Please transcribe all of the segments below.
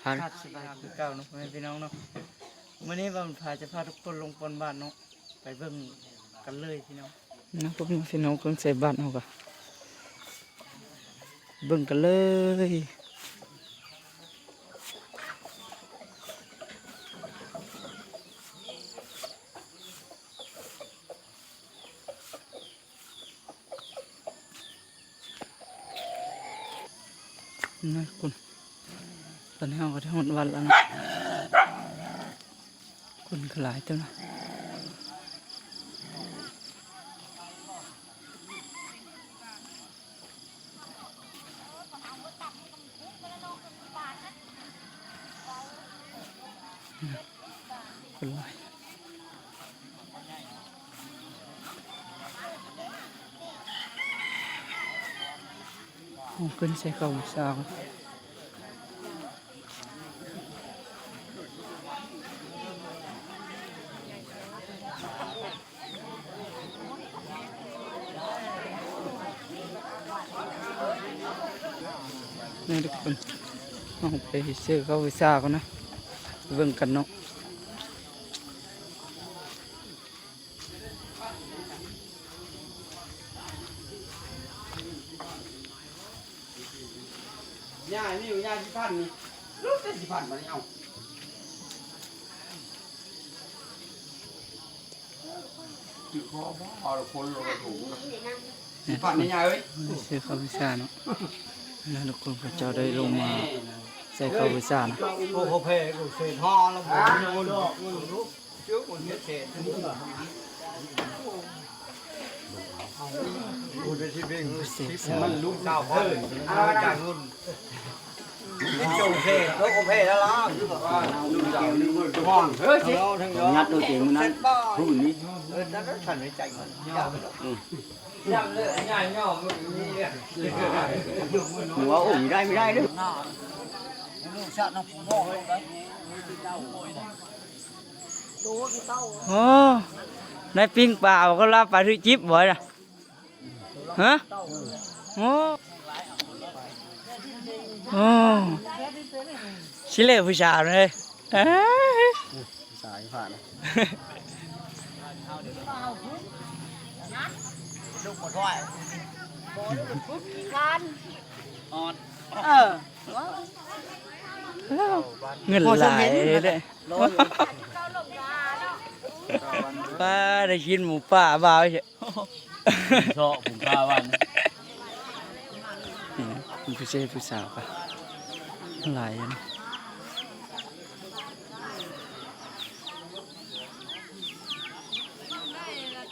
ຄັບ ສະບາຍດີຄືເກົ່າເນາະ ພໍ່ແມ່ພີ່ນ້ອງເນາະ. ມື້ນີ້ບ່າວບຸນພາຈະພາທຸກຄົນລົງປ່ອນບາດເນາະ ໄປເບິ່ງກັນເລີຍພີ່ນ້ອງ. ນະ ພວກພີ່ນ້ອງເຄື່ອງໃສ່ບາດເຮົາກະເບິ່ງກັນເລີຍ. ນະ ຄົນ ຕອນນີ້ເຮົາກະໄດ້ຮອດວັດແລ້ວນະ ຄົນກະຫຼາຍເຕີບນະ. ຄົນຫຼາຍ ເພິ່ນໃສ່ເຂົ້າພາສາ. ນີ້ທຸກຄົນ ເຮົາໄປຊື້ເຂົ້າພາສາກ່ອນນະ ໄປເບິ່ງກັນເນາະ. ຍ່ານີ້ ຍ່າຊິພັນນີ້ ລຸດໄດ້ຊິພັນບາດນີ້ ເອົ້າ ຖືກຄໍບໍ່ ເອົາຄົນລົງກະໂຖງນະ ຊິພັນນີ້ຍ່າເອີຍ. ຊື້ເຂົ້າພາສາເນາະ ແລ້ວທຸກຄົນເຂົາເຈົ້າໄດ້ລົງມາໃສ່ເຂົ້າພາສານະ. ໂອ້ ເຂົາແພ້ ເຂົາເສດຫ້າລະບໍ່ ເງິນ ເງິນ ເຈົ້າມັນເຮັດແສນ ໂອ້ ໄດ້ຊິເບັງ ມັນລຸງເຈົ້າເພິ່ນ ເອົາໄປຈ່າຍເງິນ ເຈົ້າແທ້ ເຂົາແພ້ແລ້ວລະ ລຸງເຈົ້າ ເຮີ້ຍ ຍັດໂຕເອງມື້ນັ້ນ ຜູ້ນີ້ ເອີ ນັ້ນ ທ່ານໄດ້ຈ່າຍເງິນ ອືມ. ຫົວໂອ້ ບໍ່ໄດ້ ບໍ່ໄດ້ເດີ້. ໂອ້ ນາຍປີ້ງປາ ເຂົາລາວປາຖືກຈິບບໍ່ນະ? ຮະ? ໂອ້ ໂອ້ ຊິເລີກຜູ້ສາວເລີຍ. ເອີຍ ສາຍຜ່ານ ເອີ ເງິນຫຼາຍເດ້. ປ້າ ໄດ້ກິນໝູປ່າບ່າວ ເຊາະຜຸງຂ້າວຫວານ ນີ້ນະ ມັນຄືຊິເຮັດຜູ້ສາວກະຫຼາຍຢູ່ນະ.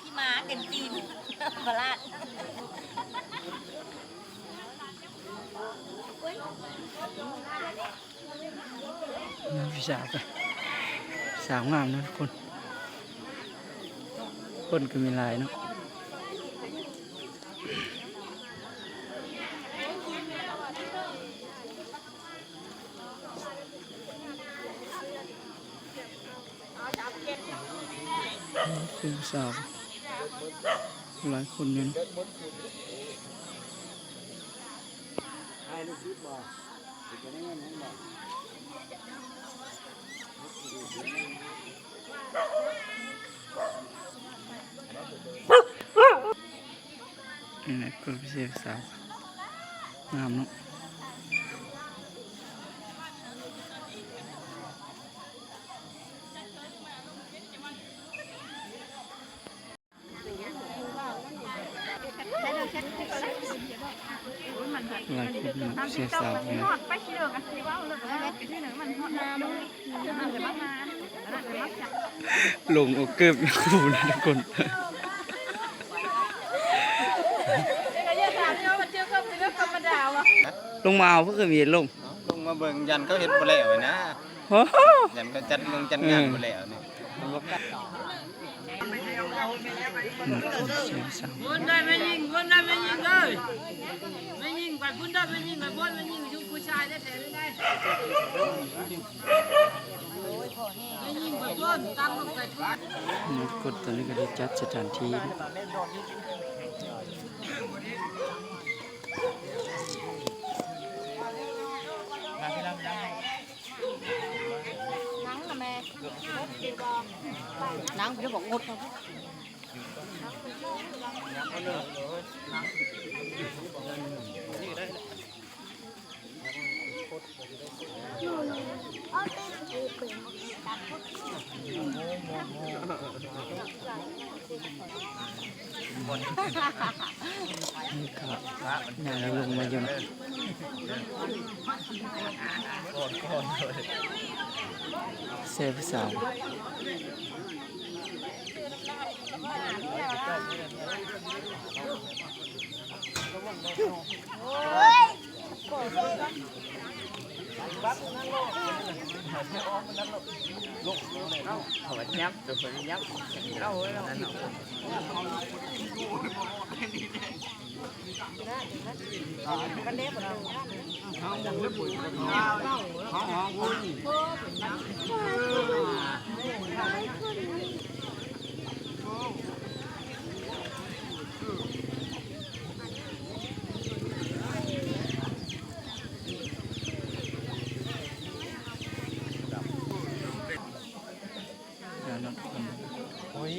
ຂີ້ໝາເຕັມຕີນ ບໍ່ລາດ. ງາມ ຜູ້ສາວກະ ສາວງາມເນາະທຸກຄົນ ຄົນກະມີຫຼາຍເນາະ. ເປັນສາວຫຼາຍຄົນຢູ່ນະ. ນີ້ນະ ຄົນພິເສດສາວ ງາມເນາະ. ຫຼາຍຄົນເນາະ ເສຍສາວເນາະ ລົງເອົາເກີບຢູ່ຄູ່ນະທຸກຄົນ ລົງມາເອົາ ເພິ່ນກະມີລົງ ລົງມາເບິ່ງ ຢ້ານເຂົາເຮັດບໍ່ແລ້ວຫັ້ນນະ ໂອ້ໂຫ ຢ້ານເຂົາຈັດວຽກຈັດງານ ເອີ ບໍ່ແລ້ວນີ້. ບຸນໄດ້ແມ່ຍິງ ບຸນໄດ້ແມ່ຍິງເອີຍ ແມ່ຍິງໄປພຸ້ນເດີ ແມ່ຍິງໄປບົນ ແມ່ຍິງຢູ່ຜູ້ຊາຍແທ້ໆ ໄດ້ ແມ່ຍິງໄປບົນ ຕັ້ງລົງໄປພຸ້ນ. ກົດຕອນນີ້ກະໄດ້ຈັດສະຖານທີ່. ມາພີ່ ມາພີ່. ນາງເພິ່ນບອກງົດ ນີ້ກໍຍ່າງລົງມາຢູ່ນະ ແຊບສາວ. ໂອ້ຍ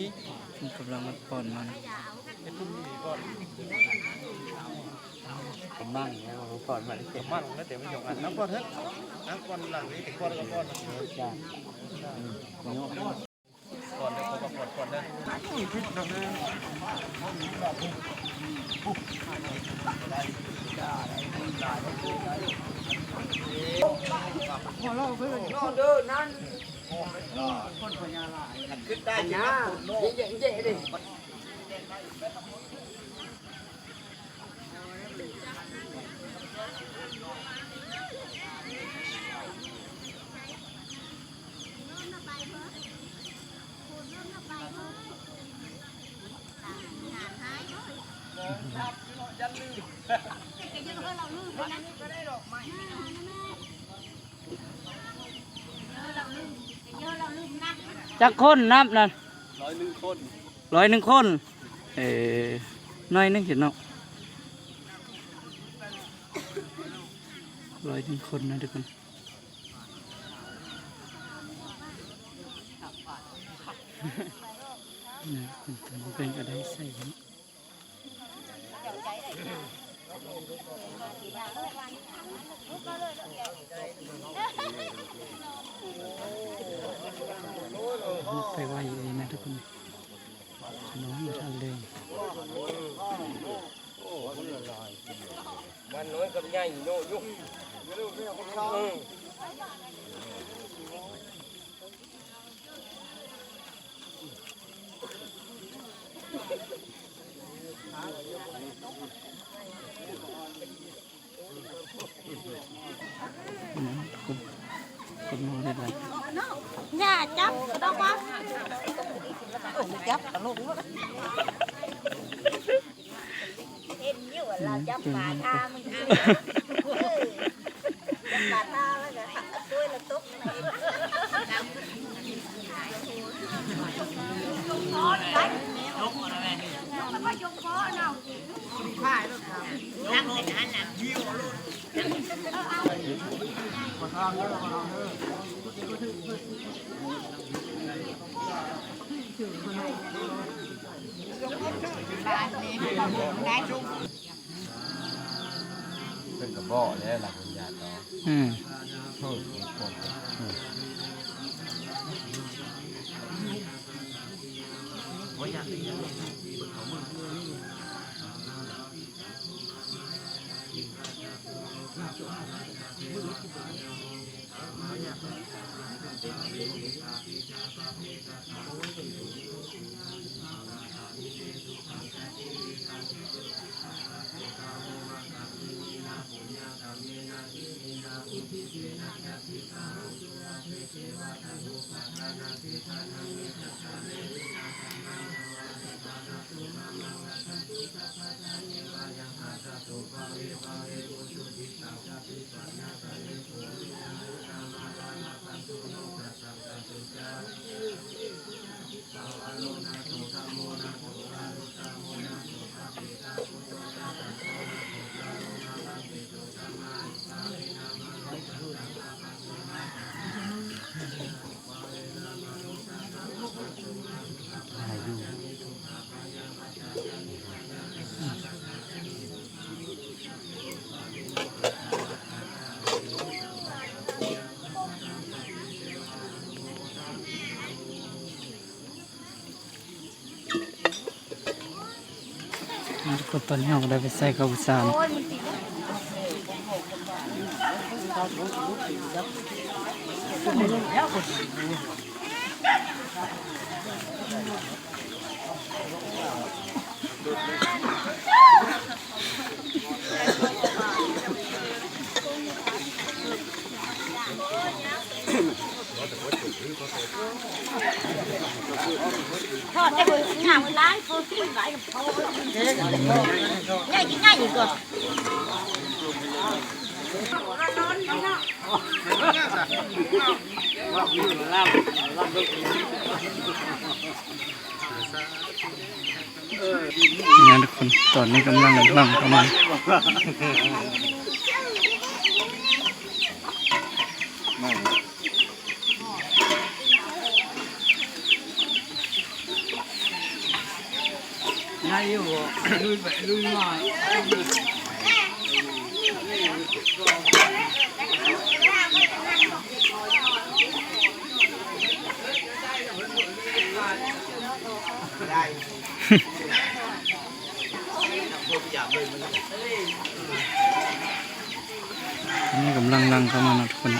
ເພິ່ນກຳລັງມາປ້ອນມັນ ເຮັດເພິ່ນມີກ່ອນ ກຳລັງແລ້ວ ປ້ອນມາ ກຳລັງແລ້ວ ແຕ່ມັນຢອກອັນ ເອົາປ້ອນເຖາະ ເອົາປ້ອນຫຼັງນີ້ ປ້ອນກໍປ້ອນ ເອີ ຈ້າ ກ່ອນເດີ ຂໍກ່ອນ ກ່ອນເດີ ເດີນັ້ນ ຂຶ້ນໄດ້ ເຢະໆໆ ເດ້. ຈັກຄົນນັບນັ້ນ? ຮ້ອຍໜຶ່ງຄົນ ຮ້ອຍໜຶ່ງຄົນ ເອີ ໜ້ອຍໜຶ່ງເຫັນເນາະ ຮ້ອຍໜຶ່ງຄົນນະທຸກຄົນ ນະ ເພິ່ນກະໄດ້ໃສ່ເນາະ. ໄປໄວອີ່ຫຼີນະທຸກຄົນ ນ້ອງບໍ່ທັນເລີຍ ມັນນ້ອຍກັບໃຫຍ່ເນາະ ຢູ່ ເອີ. ຢ່າຈັບດອກວ່າ ຈັບຕະຫຼົກ. ເຫັນຢູ່ວ່າລາວຈັບປາທ່າມື້ກີ້ ຈັບປາທ່າແລ້ວກະໂອ້ຍລະຕົກ. ເພິ່ນກະບອກແລ້ວລະ ບໍ່ຢາກດອກ ອືມ ເພິ່ນເຮັດຄົນ ອືມ. ອືມ. ຕອນນີ້ເຮົາກໍໄດ້ໄປໃສ່ເຂົ້າບູຊາເນາະ. ທອດໄດ້ເບິ່ງງາມຫຼາຍ ເຂົາກິນຫຼາຍກັບເຂົາ. ງ່າຍກິນງ່າຍອີກກ່ອນ. ນີ້ນະທຸກຄົນ ຕອນນີ້ກຳລັງຫຼັ່ງເຂົ້າມາ. ນີ້ກຳລັງຫຼັ່ງເຂົ້າມາເນາະທຸກຄົນ.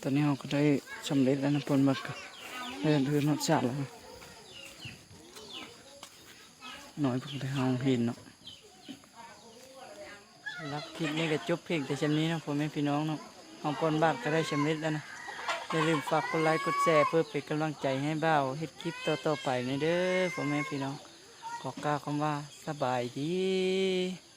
ຕອນນີ້ເຮົາກໍໄດ້ສຳເລັດແລ້ວນະ ປົນບັດກໍໄດ້ເຮືອນຮອດຊາດແລ້ວນະ. ນ້ອຍເພິ່ນໄດ້ເຮົາເຫັນເນາະ. ສຳລັບຄລິບນີ້ກໍຈົບພຽງແຕ່ຊ່ຳນີ້ເນາະ ພໍ່ແມ່ພີ່ນ້ອງເນາະ. ເຮົາປ່ອນບາດກໍໄດ້ສຳເລັດແລ້ວນະ. ຢ່າລືມຝາກກົດໄລກົດແຊ ເພື່ອເປັນກຳລັງໃຈໃຫ້ບ່າວເຮັດຄລິບຕໍ່ໆໄປແດ່ເດີ ພໍ່ແມ່ພີ່ນ້ອງ. ຂໍກ່າວຄຳວ່າສະບາຍດີ.